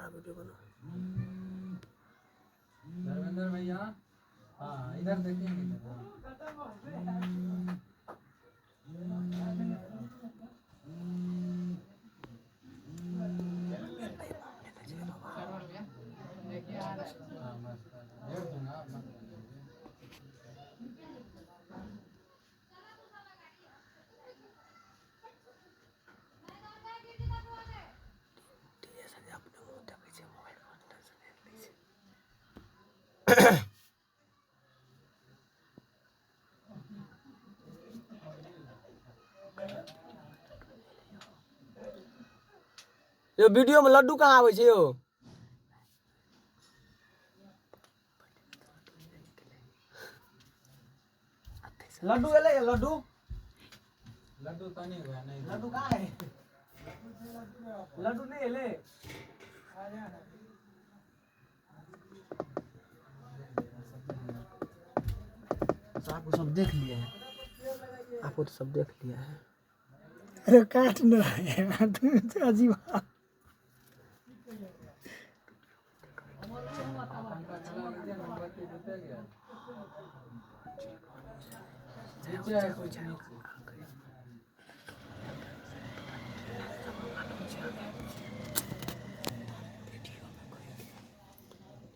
बड़ा वीडियो बनाओ। धर्मेंद्र भैया, हाँ, इधर देखिए, इधर, हाँ। हाँ, मस्त है। भेज दूंगा, आप मत भेजिए। अपने मुँह देखै छै मोबाइल पर, टेंशन नहि लै छै। यौ, वीडियो में लड्डू कहाँ आबै छै यौ? लड्डू एलै? लड्डू। लड्डू तनी हुआ नहीं। लड्डू कहाँ है? लड्डू नहीं एलै। तो आपको सब देख लिए हैं, आपको तो सब देख लिया है। अरे, काट न यार, तुम तो अजीब। पंखा चला दीजिए, मोमबत्ती बुझे गया। नीचे है कुछ, नीचे।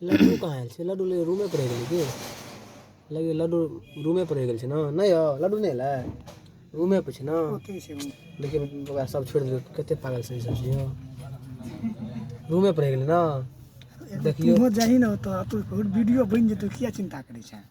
लड्डू कहाँ आयल छै? लड्डू ले रूमे पर रहि गेलै की? लगे लड्डू रूमे पर रहि गेल छै ने। नहि यौ, लड्डू नहि एलै, रूमे पर छै ने। ओतै छै। देखियौ, ओकरा सब छोड़ि देलकै। कते पागल छै सब छै यौ। रूमे पर रहि गेलै ने, देखियौ। तुहो जाही ने ओतऽ, तो वीडियो बनि जेतौ। किया चिन्ता करै छै?